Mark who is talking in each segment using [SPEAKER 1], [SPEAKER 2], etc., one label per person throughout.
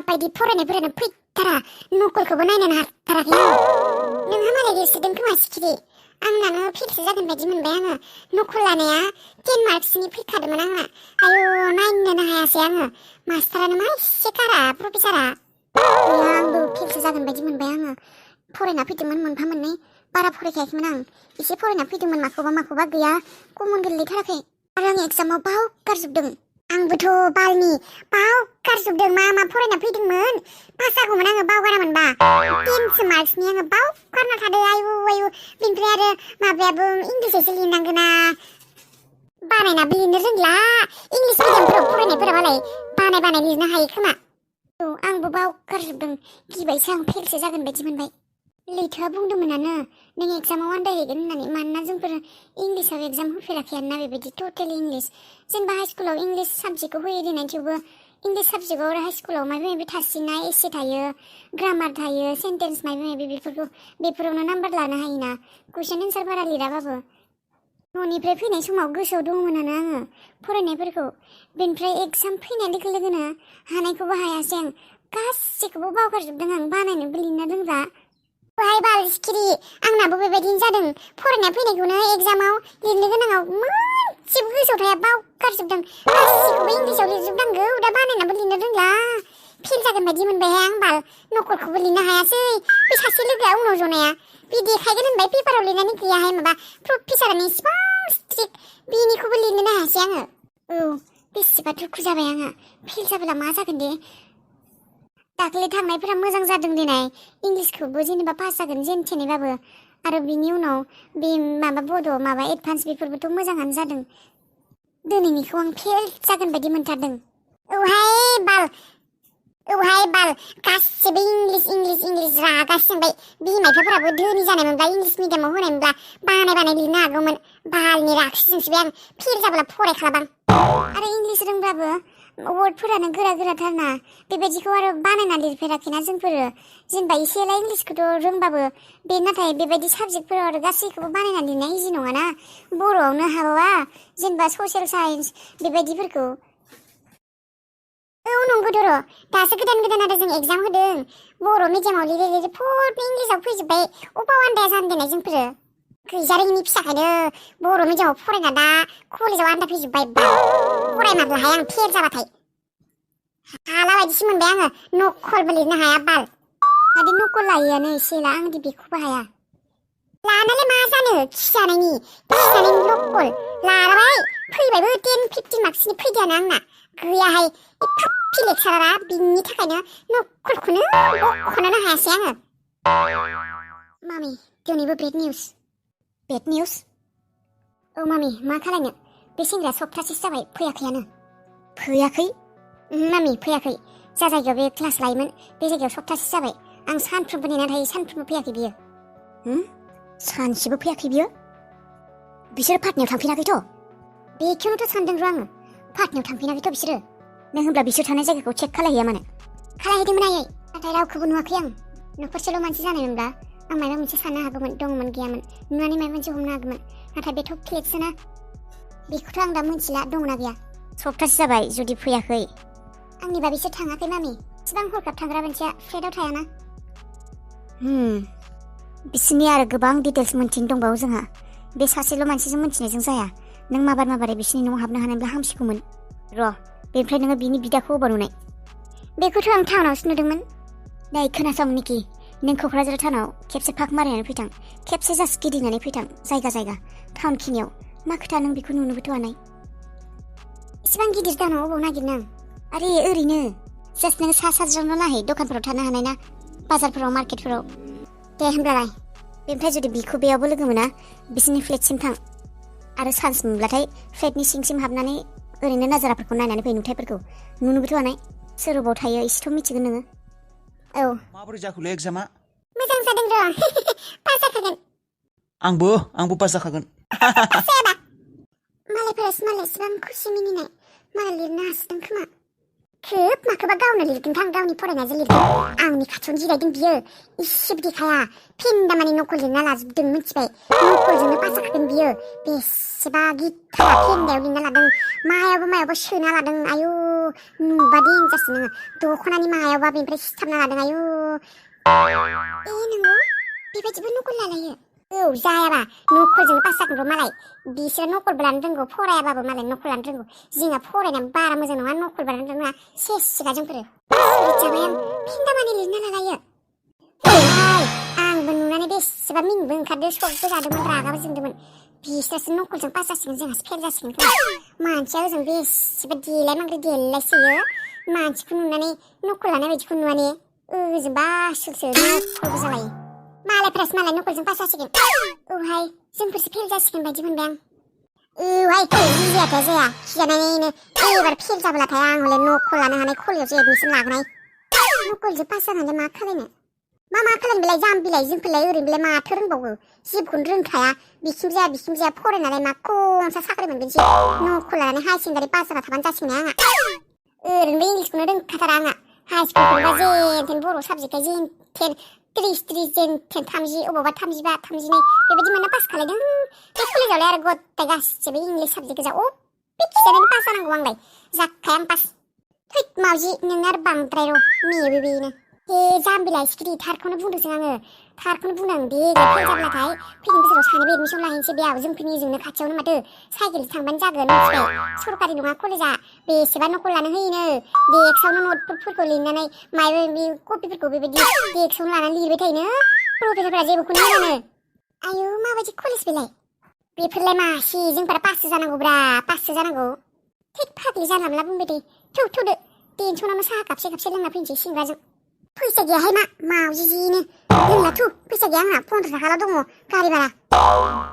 [SPEAKER 1] बायदि फरायनायफोरानो फैथारा नकलखौबो नायनो हाथाराखै नोंहा मालाय लिरसोदों खोमा सिखिरि आंनानो फेलसो जागोन बायदि मोनबाय आङो नकल लानाया 10 मार्क्सनि फैखादोंमोन आंना आयौ नायनोनो हायासै आङो मास्टारानो मा एसे कारा प्रफेसारा आंबो फेलसो जागोन बायदि मोनबाय आङो फरायना फैदोंमोन मोनफा मोननै बारा फरायखायाखैमोन आं एसे फरायना फैदोंमोन माखौबा गैया कमन गोलैथाराखै आरो आं एग्जामाव बावगारजोबदों आंबोथ' बालनि बावगारजोबदों मा फरायना फैदोंमोन पास जागौमोन आङो बावगारामोनबा 10 मार्क्सनि आङो बावगारना थादों आयु बेनिफ्राय आरो माबायाबो इंलिसआवसो लिरनांगोना बानायनाबो लिरनो रोंला इंलिस मिडियामफोराव फरायनायफोरा मालाय बानाय लिरनो हायो खोमा आंबो बावगारजोबदों गिबायसो आं फेलसो जागोन बायदि मोनबाय लैथोआ बुंदोंमोनानो नों एग्जामाव आन्दायहैगोन होननानै मानोना जोंफोर इंलिसाव एग्जाम होफेराखैयानो बेबायदि टटेल इंलिस जेनेबा हाइ स्कुलाव इंलिस साबजेक्टखौ होयो दिनै थेवबो इंलिस साबजेक्टआव हाइ स्कुलाव माबा थासिनाय एसे थायो ग्रामार थायो सेन्टेन्स माबा बेफोरावनो नाम्बार लानो हायोना कुइसन एन्सार बारा लिराबाबो न'निफ्राय फैनाय समाव गोसोआव दंमोनानो आङो फरायनायफोरखौ बेनिफ्राय एग्जाम फैनाय लोगो लोगोनो हानायखौबो हायासै आं गासैखौबो बावगारजोबदों आं बानायनोबो लिरनो रोंला हाय बाल सिखिरि आंनाबो बेबायदिनो जादों फरायना फैनायखौनो एग्जामाव लिरनो गोनाङाव मोनसेबो गोसोआव थाया बावगारजोबदों गासैखौबो इंलिसाव लिरजोबनांगौ दा बानायनाबो लिरनो रोंला फेल जागोन बायदि मोनबायहाय आं बाल नकलखौबो लिरनो हायासै बे सासे लोगोआ उनाव जनाया बे देखायगोन होनबाय पेपाराव लिरनानै गैयाहाय माबा प्रफेसारानो इसिबां स्ट्रिक्ट बेनिखौबो लिरनोनो हायासै आङो बेसेबा दुखु जाबाय आंहा फेल जाबोला मा जागोन दे दाख्लै थांनायफोरा मोजां जादों दिनै इंलिसखौबो जेनेबा पास जागोन जेन थेनेबाबो आरो बिनि उनाव बे माबा बड' माबा एडभान्स बेफोरबोथ' मोजाङानो जादों दिनैनिखौ आं फेल जागोन बायदि मोनथारदों औहाय बाल गासिबो इंलिस रागासो जोंबाय बिमा बिफाफोराबो धोनि जानाय मोनब्ला इंलिस मिडियामाव होनाय मोनब्ला बानाय लिरनो हागौमोन बालनि रागसो जोंसोबाय आं फेल जाब्ला फरायखालाबां आरो इंलिस रोंब्लाबो वर्डफोरानो गोराथारना बेबायदिखौ आरो बानायना लिरफेराखैना जोंफोरो जेनेबा एसे एला इंलिसखौथ' रोंबाबो बे नाथाय बेबायदि साबजेक्टफोराव आरो गासैखौबो बानायना लिरनाया इजि नङाना बर'आवनो हाबावा जेनेबा ससियेल साइन्स बेबायदिफोरखौ नंगौथ' र' दासो गोदान आरो जों एग्जाम होदों बर' मिडियामाव लिरै फुट इंलिसाव फैजोब्बाय अबाव आन्दाया जानो देनाय जोंफोरो गैजारोङिनि फिसाखायनो बर' मिडियामाव फरायना दा कलेजाव आन्दा फैजोब्बाय फरायमारलाहाय आं फेल जाबाथाय हाला बायदिसो मोनबाय आङो नकलबो लिरनो हाया बाल मादि नकल लायोआनो एसे एला आंदि बेखौबो हाया लानालाय मा जानो खिजानायनि नकल लाबाय फैबायबो 10-15 मार्क्सनि फैदियानो आंना गैयाहाय एफा लेक्सारारा बिनि थाखायनो नकलखौनो बख'नोनो हायासै आङो मामि दिनैबो बेड निउस मामि मा खालायनो बे सेंग्राया सप्तासेसो जाबाय फैयाखै मामि फैयाखै जा जायगायाव बे क्लास लायोमोन बे जायगायाव सप्तासेसो जाबाय आं सानफ्रोमबो नेना थायो सानफ्रोमबो फैयाखै बियो सानसेबो फैयाखै बियो बिसोर पाटनायाव थांफिनाखैथ' बेखौनोथ' सानदों र' आङो पाटनायाव थांफिनाखैथ' बिसोरो नों होनब्ला बिसोर थानाय जायगाखौ चेक खालायहैया मानो खालायहैदोंमोन आयै नाथाय रावखौबो नुवाखै आं न'खरसेल' मानसि जानायमोनब्ला आं माबा मोनसे साननो हागौमोन दंमोन गैयामोन नुनानै माबा मोनसे हमनो हागौमोन नाथाय बेथ' फ्लेक्सोना बेखौथ' आं दा मिथिला दंना गैया सप्तासे जाबाय जुदि फैयाखै आंनिबा बिसोर थाङाखै मामि इसिबां हरखाब थांग्रा मानसिया फ्लेटआव थायाना बिसोरनि आरो गोबां डिटेल्स मोनथिनो दंबावो जोंहा बे सासेल' मानसिजों मोनथिनायजों जाया नों माबारै बिसोरनि न'आव हाबनो हानायब्ला हामसिगौमोन र' बेनिफ्राय नोङो बिनि बिदाखौ अबाव नुनाय बेखौथ' आं टाउनावसो नुदोंमोन नै खोनासं निकि नों क'क्राझार टाउनाव खेबसे फाक मारायनानै फैथां खेबसे जास्ट गिदिंनानै फैथां जायगा टाउन खिनियाव मा खोथा नों बेखौ नुनोबोथ' हानाय इसिबां गिदिर टाउनाव अबाव नागिरनो आं आरे ओरैनो जास्ट नोङो साज्रांल' नाहै दखानफोराव थानो हानाय ना बाजारफोराव मार्केटफोराव दे होमब्लालाय बेनिफ्राय जुदि बिखौ बेयावबो लोगो मोना बिसोरनि फ्लेटसिम थां आरो चान्स मोनब्लाथाय फ्लेटनि सिंसिम हाबनानै ओरैनो नाजाराफोरखौ नायनानै फै नुथायफोरखौ नुनोबोथ' हानाय सोर अबाव थायो एसेथ' मिथिगोन नोङो
[SPEAKER 2] माबोरै जाखोलै एग्जामा
[SPEAKER 1] मोजां जादों र' पास जाखागोन
[SPEAKER 2] आंबो पास जाखागोन
[SPEAKER 1] मालायफोरासो मालाय इसिबां खुसि मिनिनाय मालाय लिरनो हासिगोन खोमा खोब माखौबा गावनो लिरगोनखां गावनि फरायनायजों लिरगोन आंनि खाथियावनो जिरायदों बियो इसे बिदिखाया फेन्दा मानि नकल लिरना लाजोबदों मिथिबाय नकलजोंनो पास जाखादों बियो बेसेबा गिथारा फेन्दायाव लिरना लादों मायावबा सोना लादों आयु नुबा देनजारसो नोङो दख'नानि मायावबा बेनिफ्राय सिथाबना लादों आयु नंगौ बेबायदिबो नकल लालायो औ जायाबा नकलजोंनो पास जागोन र' मालाय बिसोर नकलबो लानो रोंगौ फरायाबाबो मालाय नकल लानो रोंगौ जोंहा फरायनाया बारा मोजां नङा नकलबो लानो रोङा सेससिगा जोंफोरो जाबाय आं फेन्दा मानि लिरना लालायो आंबो नुनानै बेसेबा मिनिबो ओंखारदो सकबो जादोंमोन रागाबो जोंदोंमोन बिसोरसो नकलजों पास जासिगोन जोंहासो फेल जासिगोन खोमा मानसिया ओजों बेसेबा देलाय मांग्रि देलायसोयो मानसिखौ नुनानै नकल लानाय बायदिखौ नुवा ने ओजों बासुलसो नकलबो जालायो मालायफ्रासो मालाय नकलजों पास जासिगोन औहाय जोंफोरसो फेल जासिगोन बायदि मोनबाय आं औहाय जायाखै जाया खिजानानैनो एबार फेल जाब्लाथाय आं हले नकल लानो हानाय कलेजावसो एडमिसन लागोनाय नकलजों पास जानानै मा खालायनो मा खालायनो बेलाय जाम्बिलाय जोंफोरलाय ओरैनोलाय माथो रोंबावो जेबोखौनो रोंखाया बिखिम जाया फरायनानै मा खमसा साख्रि मोनगोन जि नकल लानानै हायार सेकेन्डारि पास जाना थाबानो जासिगोन आंहा ओरैनोबो इंलिसखौनो रोंखाथारा आंहा हाइ स्कुलखौबा जेनथेन बर' साबजेक्टआ जेनथेन 30 जेनथेन 30 अबावबा 35 32 बेबायदि मोनना पास खालायदों बे कलेजावलाय आरो गथाय गासिबो इंलिस साबजेक्ट गोजा बे खिजानानै पास जानांगौ आंलाय जाखाया आं पास थैद मावजि नोंना आरो बांद्राय र' मेबो बेनो हे जाम्बिलाय सिखिरि थारखौनो बुंदोंसो आङो थारखौनो बुंदों बे फेल जाब्लाथाय फैगोन बोसोराव सानैबो एडमिसन लाहैनोसै बेयाव जोंफोरनि जोंनो खाथियावनो माथो साइकेलजों थांबानो जागोन मिथिबाय सरकारि नङा कलेजा बेसेबा नकल लानो होयोनो डेस्कआवनो नटबुकफोरखौ लिरनानै मायबा बे कपिफोरखौ बेबायदि डेस्कआवनो लानानै लिरबाय थायोनो प्रफेसारफोरा जेबोखौनो होनानो आयु माबायदि कलेज बेलाय बेफोरलाय मासि जोंफोरा पाससो जानांगौब्रा पाससो जानांगौ थैद फाग्लि जानला मोनला बुंबाय दे थौदो टेनसनावनो साहा कापसे लोंना फैनोसै सिंग्राजों फैसा गैयाहाय मावजि जिनो लोंला फैसा गैया आंहा 15 थाखाल' दङ गारि भारा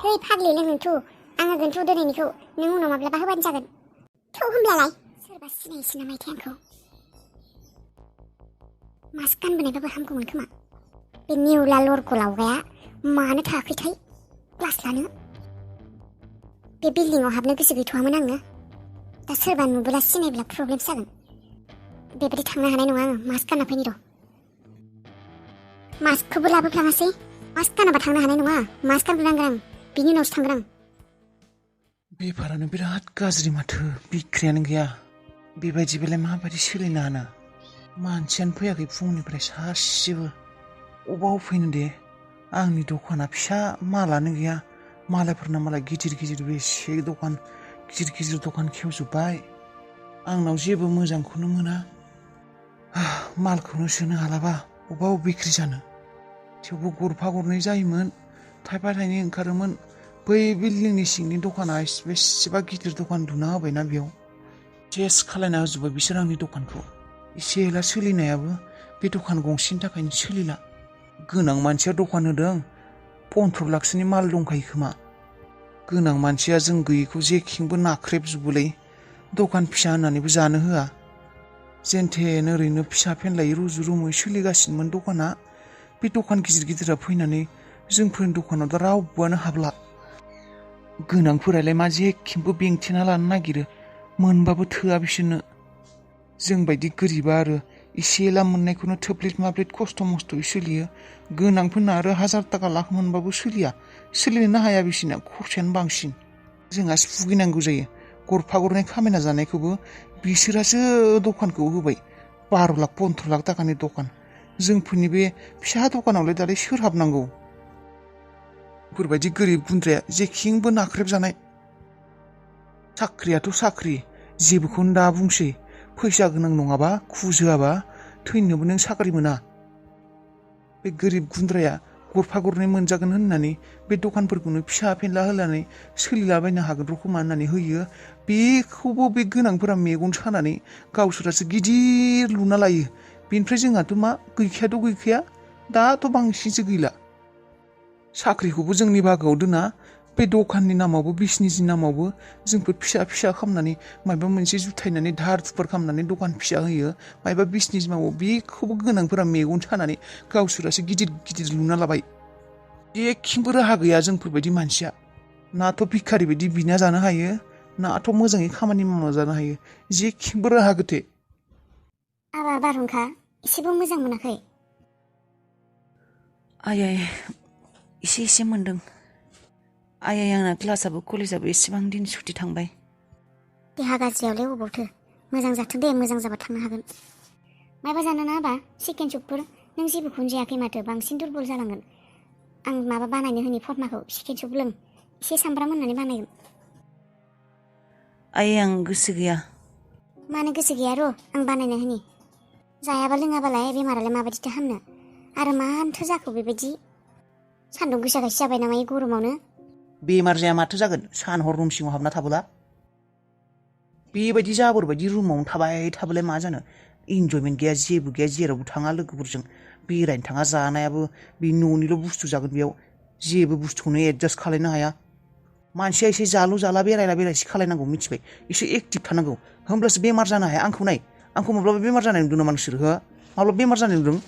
[SPEAKER 1] है फाग्लि लोंनो आं होगोन दिनैनिखौ नों उनाव माब्लाबा होबानो जागोन होमब्लालाय सोरबा सिनायसै नामायथाय आंखौ मास्क गानबोनायबाबो हामगौमोन खोमा बे नेवला लरग' लावगाया मानो थाखैथाय क्लास लानो बे बिल्डिंआव हाबनो गोसो गैथ'वामोन आङो दा सोरबा नुबोला सिनायब्ला प्रब्लेम जागोन बेबायदि थांनो हानाय नङा आङो मास्क गानना फैनि र' मास्कखौबो लाबोफ्लाङासै मास्क गानाबा थांनो हानाय नङा मास्क गानबोनांगोन आं बिनि उनावसो थांगोन आं
[SPEAKER 2] बेफारानो बिराद गाज्रि माथो बिक्रियानो गैया बेबायदिबालाय माबायदि सोलिनो हानो मानसियानो फैयाखै फुंनिफ्राय सासेबो अबाव फैनो दे आंनि दखाना फिसा मालानो गैया मालायफोरना मालाय गिदिर बेसे दखान गिदिर दखान खेवजोब्बाय आंनाव जेबो मोजांखौनो मोना मालखौनो सोनो हालाबा अबाव बिक्रि जानो थेवबो गरफा गरनै जायोमोन थाइफा थाइनै ओंखारोमोन बै बिल्डिंनि सिंनि दखाना बेसेबा गिदिर दखान लुना होबायना बेयाव सेस खालायना होजोब्बाय बिसोर आंनि दखानखौ एसे एला सोलिनायाबो बे दखान गंसेनि थाखायनो सोलिला गोनां मानसिया दखान होदों 15 लाखसोनि माल दंखायो खोमा गोनां मानसिया जों गैयैखौ जेखिंबो नाख्रेबजोबोलै दखान फिसा होननानैबो जानो होआ जेनथेन ओरैनो फिसा फेनलायै रुजु रुमै सोलिगासिनोमोन दखाना बे दखान गिदिरा फैनानै जोंफोरनि दखानाव दा रावबोआनो हाबला गोनांफोरालाय मा जेखिंबो बेंथेना लानो नागिरो मोनबाबो थोआ बिसोरनो जोंबायदि गोरिबा आरो एसे एला मोननायखौनो थोब्लेट माब्लेट खस्थ' मस्थ'यै सोलियो गोनांफोरना आरो 1000 थाखा लाख मोनबाबो सोलिनोनो हाया बिसोरना खरसायानो बांसिन जोंहासो भुगिनांगौ जायो गरफा गरनै खामायना जानायखौबो बिसोरासो दखानखौ होबाय 12 लाख 15 लाख थाखानि दखान जोंफोरनि बे फिसा दखानावलाय दालाय सोर हाबनांगौ बेफोरबायदि गोरिब गुन्द्राया जेखिंबो नाख्रेब जानाय साख्रियाथ' साख्रि जेबोखौनो दा बुंसै फैसा गोनां नङाबा खुजोआबा थैनोबो नों साख्रि मोना बे गोरिब गुन्द्राया गरफा गरनै मोनजागोन होननानै बे दखानफोरखौनो फिसा फेनला होलानै सोलिलाबायनो हागोन र' खोमा होननानै होयो बेखौबो बे गोनांफोरा मेगन सानानै गावसोरासो गिदिर लुना लायो बेनिफ्राय जोंहाथ' मा गैखाया दाथ' बांसिनसो गैला साख्रिखौबो जोंनि बागोआव दोना बे दखाननि नामावबो बिजनेसनि नामावबो जोंफोर फिसा खालामनानै माबा मोनसे जुथायनानै धार थुफार खालामनानै दखान फिसा होयो माबा बिजनेस मावो बेखौबो गोनांफोरा मेगन सानानै गावसोरासो गिदिर लुना लाबाय जेखिबो राहा गैया जोंफोरबायदि मानसिया नाथ' भिखारि बायदि बिना जानो हायो नाथ' मोजाङै खामानि मावना जानो हायो जेखिबो राहा गोथे
[SPEAKER 1] आबा बारहुंखा एसेबो मोजां मोनाखै?
[SPEAKER 3] आयै एसे मोनदों। आयै आंना क्लासाबो कलेजाबो एसेबां दिन सुटि थांबाय।
[SPEAKER 1] देहा गाज्रियावलाय अबावथो, मोजां जाथों दे, मोजां जाबा थांनो हागोन। माबा जानोना आबा चिकेन सुपफोर? नों जेबोखौनो जायाखै माथो, बांसिन दुरबल जालांगोन। आं माबा बानायनो होनि फर्माखौ, चिकेन सुप लों, एसे सामब्राम होनानै बानायगोन।
[SPEAKER 3] आयै आं गोसो गैया।
[SPEAKER 1] मानो गोसो गैया र', आं बानायना होनि। जायाबा लोङाबालाय बेमारालाय माबायदिथो हामनो? आरो मानोथो जाखो बेबायदि? सान्दुं गोसाखायसो जाबाय नामा ए गरमावनो?
[SPEAKER 2] बेमार जाया माथो जागोन सान हर रुम सिङाव हाबना थाबोला? बेबायदि जाबोर बायदि रुमावनो थाबाय थाबोलाय मा जानो? इन्जयमेन्ट गैया, जेबो गैया, जेरावबो थाङा लोगोफोरजों बेरायनो थाङा, जानायाबो बे न'निल' बुस्थु जागोन, बेयाव जेबो बुस्थुखौनो एडजास्ट खालायनो हाया। मानसिया एसे जालु जाला बेरायला बेरायसि खालायनांगौ, मिथिबाय? एसे एक्टिभ थानांगौ, होमब्लासो बेमार जानो हाया। आंखौ नाय, आंखौ माब्लाबा बेमार जानाय नुदों नामा नोंसोर? हो, माब्लाबा बेमार जानाय नुदों?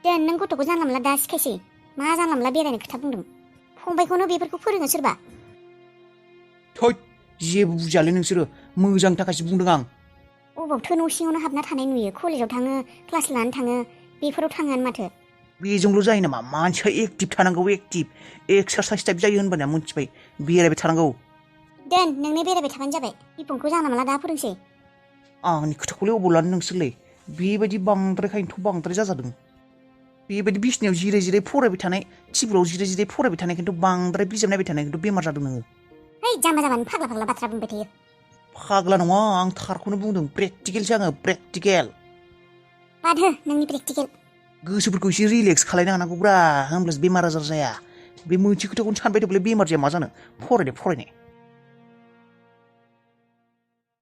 [SPEAKER 1] दोन, नों गथ'खौ जानला मोनला दा सिखायसै। मा जानला मोनला बेरायनो खोथा बुंदों? फंबायखौनो बेफोरखौ फोरोङो सोरबा?
[SPEAKER 2] थोद, जेबो बुजियालै नोंसोरो, मोजांनि थाखायसो बुंदों आं।
[SPEAKER 1] अबावथो न' सिङावनो हाबना थानाय नुयो? कलेजाव थाङो, क्लास लानो थाङो, बेफोराव थाङोआनो माथो।
[SPEAKER 2] बेजोंल' जायो नामा? मानसिया एक्टिभ थानांगौ, एक्टिभ एक्सारसाइस टाइप जायो होनबाना, मिथिबाय? बेरायबाय थानांगौ।
[SPEAKER 1] दोन, नोंनो बेरायबाय थाबानो जाबाय। बिफंखौ जानला मोनला दा फोरोंसै।
[SPEAKER 2] आंनि खोथाखौलाय अबाव लानो नोंसोरलाय? बेबायदि बांद्रायखायनोथ' बांद्राय जाजादों। बेबायदि बिसिनायाव जिराय जिराय फरायबाय थानाय, टेबोलाव जिराय जिराय फरायबाय थानाय, खिन्थु बांद्राय बिजाब नायबाय थानाय, खिन्थु बेमार जादों नोङो।
[SPEAKER 1] है, जाम्बा जाम्बानो फाग्ला बाथ्रा बुंबाय थायो।
[SPEAKER 2] फाग्ला नङा, आं थारखौनो बुंदों, प्रेक्टिकेलसो आङो, प्रेक्टिकेल।
[SPEAKER 1] बाद हो नोंनि प्रेक्टिकेल।
[SPEAKER 2] गोसोफोरखौ एसे रिलेक्स खालायनो हानांगौब्रा, होमब्लासो बेमार आजार जाया। बे मोनसे खोथाखौनो सानबाय थाब्लालाय बेमार जाया मा जानो? फरायनाय